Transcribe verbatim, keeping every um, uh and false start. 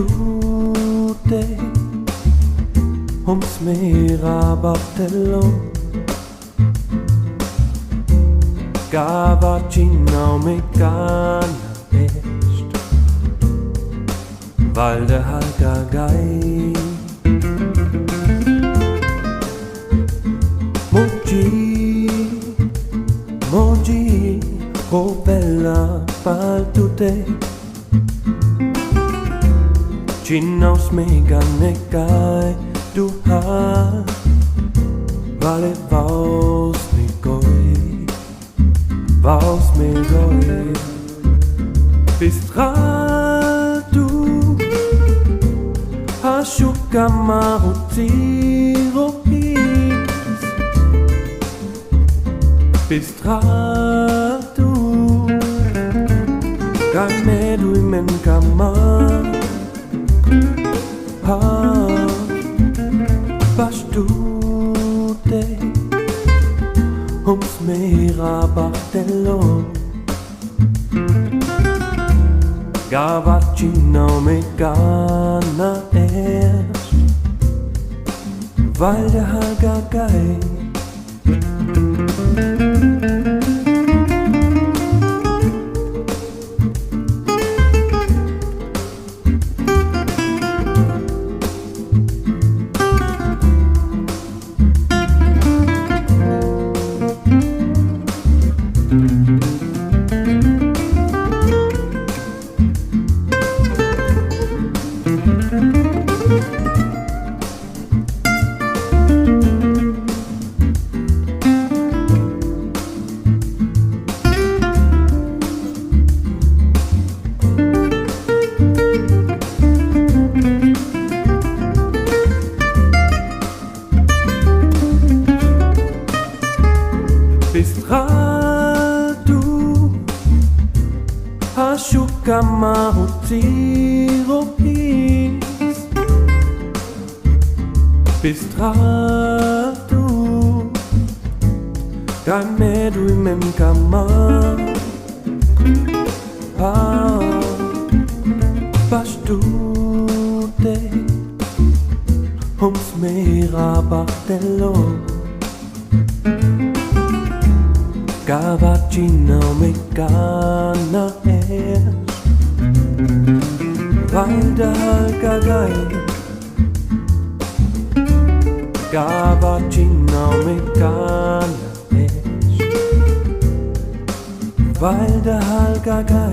Pastute, ums Meer a Bartello, Gavacina, Mecana, Est, Val de Halcagay. Mon Diu, mon Diu, robella pal tute. Cinau, Smegane, Cai, Duha, Vale, Vaus, Megoi, Vaus, Megoi. Pistral tu, Ashuka, Maru, Tiro, Pis. Pistral tu, Cai, Medu i Menkama, pa, Pastute, ums Meer a Bartello, Gavacina, Mecana, Est, Val de Halcagay. Pistral tu, Ashuka, Maru, Tiro, Pis. Pistral tu, Cai, Medu i Menkama, pa, Pastute, ums Meer a Bartello, Gavacina, Mecana, Est, Val de Halcagay. Gavacina, Mecana, Est, Val de Halcagay.